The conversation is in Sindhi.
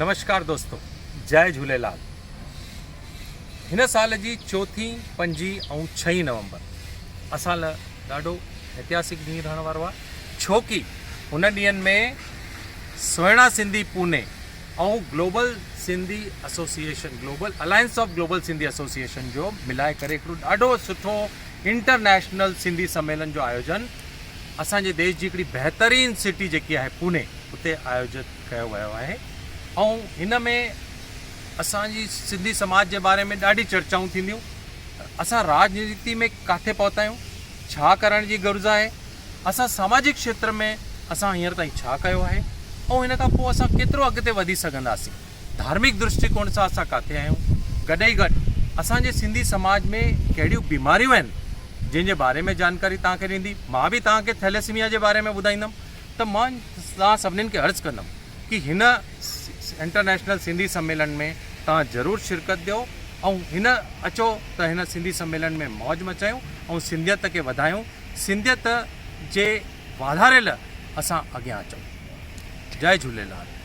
نمشڪار دوستو جئي جهوليلال هن سال جي چوٿين پنجين ۽ ڇهين نومبر اسان لاء ڏاڍو اتهاسڪ ڏينهن رهڻ وارو آهي ڇوڪي هن ڏينهن ۾ Sohna Sindhi Pune ۽ global Sindhi association global alliance of global Sindhi association جو ملائي ڪري هڪڙو ڏاڍو سٺو انٽرنيشنل سنڌي سميلن جو آيوجن اسان جي ديش جي هڪڙي بهترين سٽي جيڪي آهي پوني اتي آيوجت ڪيو ويو آهي ۽ هن ۾ اسان جي سنڌي سماج جي باري ۾ ڏاڍي چرچائون ٿينديون اسان راڄنيتي ۾ ڪاٿي پهتا آهيون ڇا ڪرڻ جي گهرج آهي اسان ساماجڪ کيتر ۾ اسان هينئر تائين ڇا ڪيو آهي ۽ هن کان پوء اسان ڪيترو اڳتي وڌي سگهنداسين ڌارمڪ درشٽيڪوڻ سان اسان ڪاٿي آهيون گڏ ئي گڏ اسان جي سنڌي سماج ۾ ڪهڙيون بيماريون آهن جنهن جي باري ۾ جانڪاري توهان کي ڏيندي مان به توهان کي ٿيليسميا جي باري ۾ ٻڌائيندم ته مان توهان سڀنين کي عرض ڪندم ڪي هن انٽرنيشنل سنڌي سميلن ۾ توهان ضرور شرڪت ڏيو ۽ هن اچو ته هن سنڌي سميلن ۾ موج مچايون ۽ سنڌيت کي وڌايون سنڌيت جي واڌاري لاء اسان اڳيان اچون جئي جهوليلال.